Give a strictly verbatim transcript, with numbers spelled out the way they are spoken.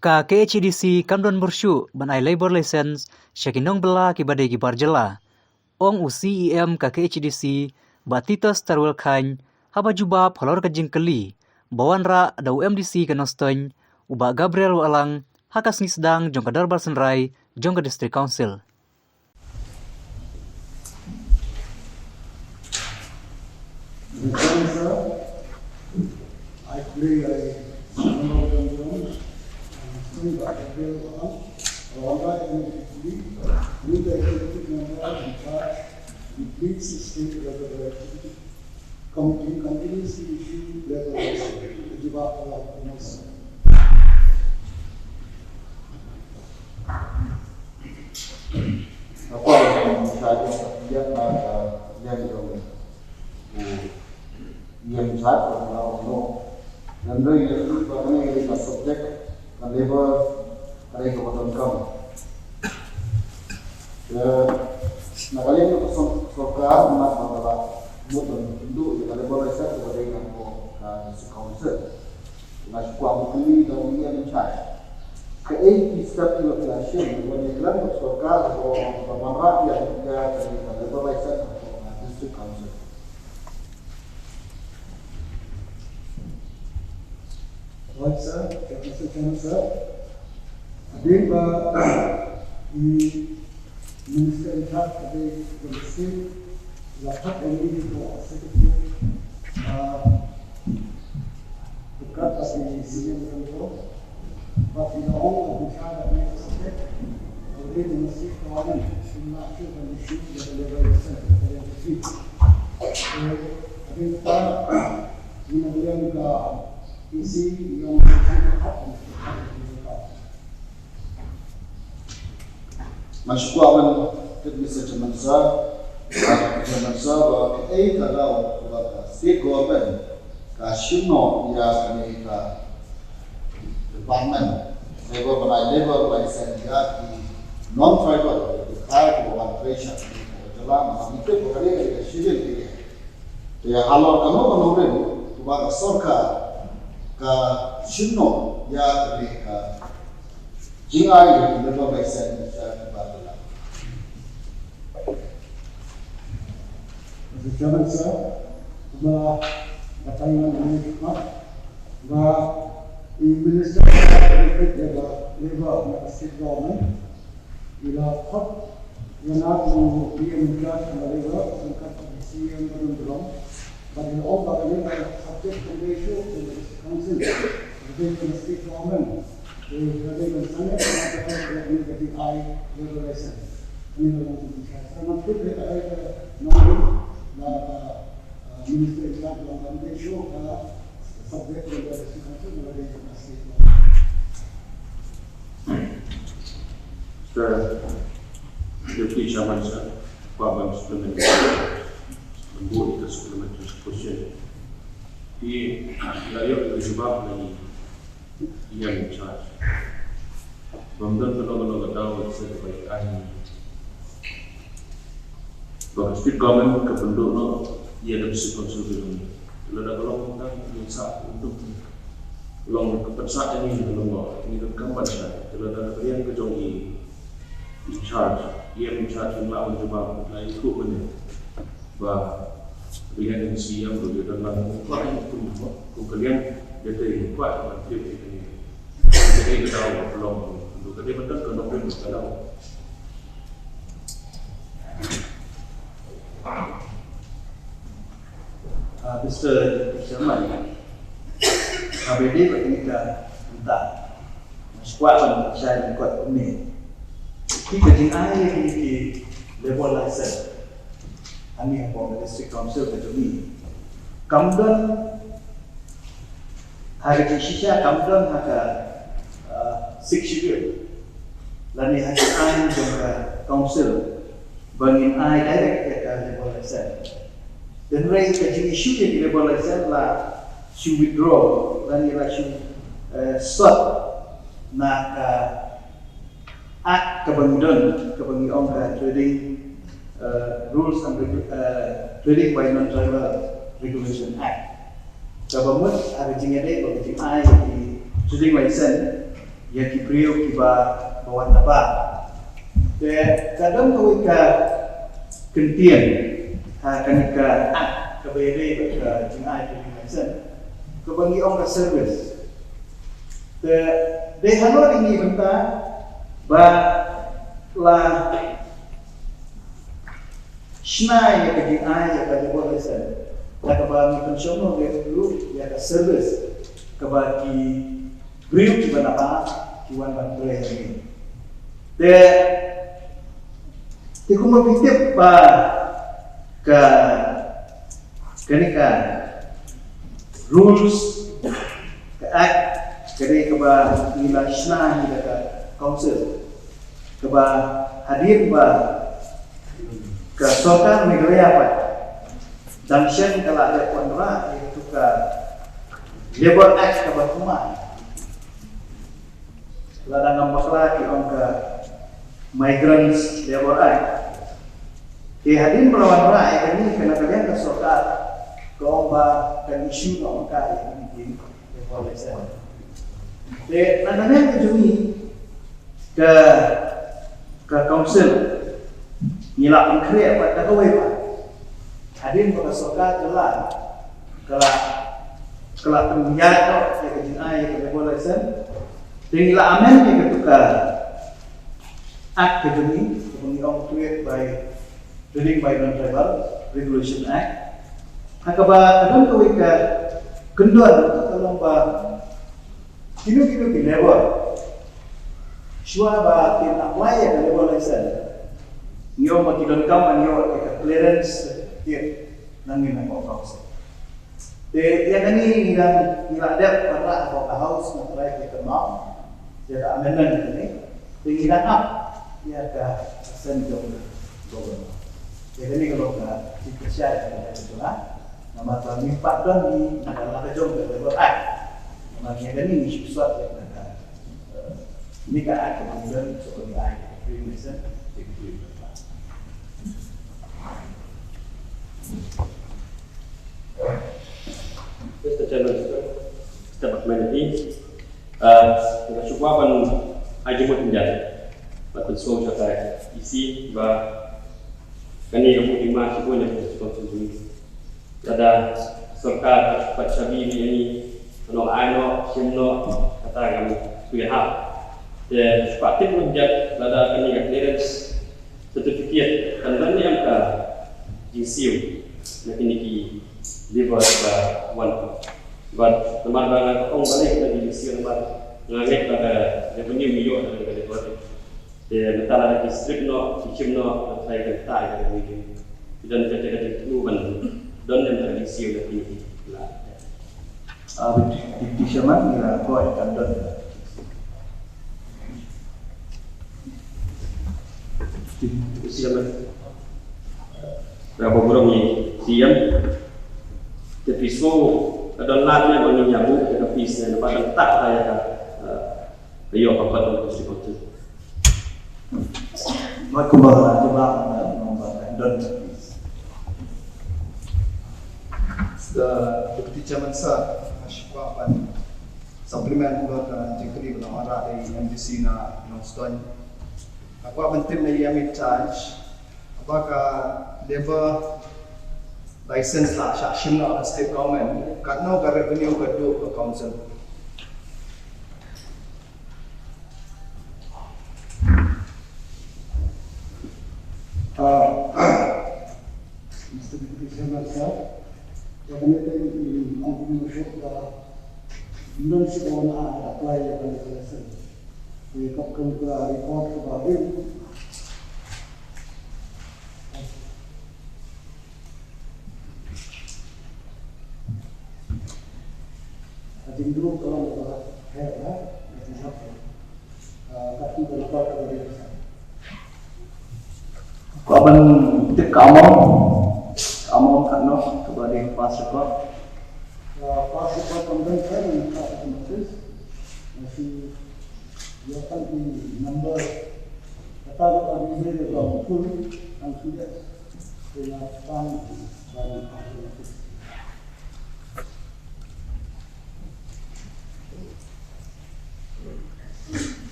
Ka K H A D C kam don burshuh ban ai labour license sha ki nongbylla kiba dei ki bar jylla, ong u C E M ka K H A D C, Bah Titus Tarwel Chyne, haba jubab halor ka jingkylli ba wanrah da u M D C ka Nongstoiñ, u Bah Gabriel Wahlang, ha ka sngi sdang jong ka Dorbar Synrai jong ka District Council. Thank you, sir. I pray I remember them well. And thank God I will, uh, Rwanda and Italy, with the executive member in charge, we please stay together. Committee continuously issue letter of Juba Province. Nga kwah ban shai ïa ka ïa ka ïa jong u ïa ka ïa ka ïa ka ïa ka subject ka labor ka dei kaba donkam. Te na ka liang ka sor-, sorkar, na ka ba la mut ban ïa ka labour license kaba dei na ka district council. Nga shu kwah ban kylli da u ïa in charge. Kaei ki step kiba phi la shim, wan ïa kren bad sorkar, ba, ba wanrah ïa ka, ïa ka labour license na district council. Right, sir. Thank you, sir. Thank you, sir. Hadien ba i Minister in charge ka dei ka Ministry la thad ïa ngi ko secretary, ah, ka kat ba i senior level ko, ba i la ong ba i charge ka dei ka secretary, ka dei ka Ministry ka wan in la shu ban issue ïa ka level center ka dei ka fee. Eh, hadien ba i na liang ka Nga shu kwah ban tip Mister Chairman Sir, ah, Chairman Sir, ba kaei ka daw ba ka state government ka shim noh ïa kane ka department, labor, ban ai labor license ïa ki non-tribal, ki Khasi, ki wan trei sha kane ka jylla, namar ngi tip ba kane ka dei ka schedule area. Te halor kano kano rim, kaba ka sorkar ka shim noh ïa kane ka jingai ïa ki labour license sha ki bar jylla. Mister Chairman Sir, kumba batai mynta, ba i Minister ka dei ka Labour na ka State Government, i la khot ïa na u P M in charge ka Labour, ryngkat bad u C M Padunbrom, bad i la ong ba kane ka subject kan dei shuh ka District Council, ka dei ka State Government. Te ka dei ban sangeh ka dei ka D I Labour License. Kane ka long ka bynta. Sa nga tip ka dei ka nongrim na ka, ah, Minister in charge long kan dei shuh ka subject ka District Council, ka dei ka State Government. Sir, Deputy Chairman, sir, kwah ban supplement, ban buh ïa ka supplementary question. Phi la ïoh ïa ka jubab na i E M in charge. Bym don kano kano ka daw sha kaba ïa ai. Ba ka state government ka pynduh noh ïa ka district council ka jong ngi. Lada ka long tang ka sah pynduh, ka long ka pynsah ïa ngi, ka long ba ngi donkam ban shai. Lada ka ïa ka jong i in charge, i in charge, ngi la wan jubab, ngi la ïathuh mynne ba ka liang ka C E M ruh ïa don lang, kum ka liang ïa te, ïa kwah ban tip ïa kane. Ïa kane ka daw ka long, ka dei ban don ka nongrim ka daw. Ah, Mister Chairman, haba ïadei bad kane ka bynta, nga shu kwah ban shai lyngkot kumne. Ki, ka jingai ïa kine ki labour license hangne hapoh ka District Council ka jong ngi, kam don ha ka jingshisha, kam don ha ka, ah, Sixth Schedule lane ha ka aiñ jong ka Council ba ngin ai direct ïa ka labour license. Hynrei ka jingissue ïa ka labour license la shu withdraw lane la shu, eh, sot na ka Act kaba ngi don, kaba ngi ong ka Trading, eh, Rules and Regu-, eh, Trading by Non-Tribal Regulation Act. Kaba mut ha ka jingïadei bad ka jingai ïa ki trading license, ïa ki briew kiba ba wan na bar. Te ka don kawei ka kyntien ha kane ka act kaba ïadei bad ka jingai trading license kaba ngi ong ka service. Te dei halor ïa ngi bynta ba la shna ïa ka jingai ïa ka liquor license da kaba ngi pynshong noh ïa ka service kaba ki briew kiba na bar ki wan ban trei ha ngi. Te te kumba phi tip ba ka kane ka rules, ka act, ka dei kaba ngi la shna ngi da ka council kaba hadien ba ka sorkar Meghalaya pat dang shen ka la dep wanrah ïa ka Labour Act kaba thymmai. Lada ngam bakla ki ong ka Migrants Labour Act. Te hadien ba la wanrah ïa kane, ka na ka liang ka sorkar ka ong ba kan issue noh ïa kane ka labour license. Te na ka liang ka jong ngi ka ka council ngi la pynkhreh pat da kawei pat. Hadien ba ka sorkar ka la ka la ka la pynïaid noh ïa ka jingai ïa ka labour license. Te ngi la amend ïa katu ka act ka jong ngi, kaba ngi ong Trade by, Trading by Non-Tribal Regulation Act. Ha kaba ka don kawei ka kyndon ka long ba kino kino ki labour shuwa ba kin apply ïa ka labour license, ngi ong ba ki donkam ban ïoh ïa ka clearance certificate na ngi na ka council. Te ïa kane ngi dang, ngi la dep wanrah ha ka House na trai ka maw. Ïa ka amendment kane te ngi dang ap ïa ka consent jong ka government. Ïa kane ka long ka jingshisha ïa ka jong nga. Namar ba ngi pat don ngi na ka la ka jong ka Labour Act. Namar ïa kane ngi shu sot ïa ka, eh, ni ka act ka ban don so ka ngi ai ka free mesen. Mister Chairman, Mister Bakmeni, uh, nga shu kwah ban ai jingmut pynjah bad pynsngew sha ka E C ba kane ka buh jingma shibun ïa ka responsibility. Lada sorkar ka shu pat shabi ïa ngi, nong ai noh, shim noh, kata kam shu ïahap. Te shu pat tip mut pynjah lada kane ka clearance certificate kan ban ïa ka jingsiew na kine ki labour ba wan. Bad namar ba nga ong balei ka jingsiew namar nga ngeit ba ka revenue ngi ïoh na ka labour. Te mynta la ki strip noh, ki shim noh, na ka ka ta ka revenue. Ki don ka ka tu ban don ka jingsiew na kine ki la. Ah, Deputy, Deputy Chairman, ngi la ko ai kan don. Deputy Chairman. Ra ba burom ïa C M. Te phi sngew ka don lad ne ba ngin ïa buh ïa ka fees ne ba dang tak ta ïa ka, eh, ka ïoh ka pat ka sipot tu. Mut kumba la jubab, eh, kumba ka don. The Deputy Chairman sir, nga shu kwah ban supplement kumba ka jingkylli ba la wanrah da i M D C na Nongstoiñ. Nga kwah ban tip na i M in charge ba ka labour license la shah shim na state government, katno ka revenue ka duh ka council. Ah, Mister Deputy Chairman sir, ïa kane te ngi ong kumno shuh ba ym don shuh ba wan apply ïa kane ka license. Te katkum ka report kaba im, ka jingduk ka long kaba heh, eh, ka jingduk. Ah, ka jingduk ka long kaba heh. Ka ban tip ka amount, ka amount katno kaba dei pass record. Ah, pass record kam don ka, ka notice. Masih ïa ka number. Kata ruh ka number ka full, kan sudah. Ïa ka ban, ban, ban.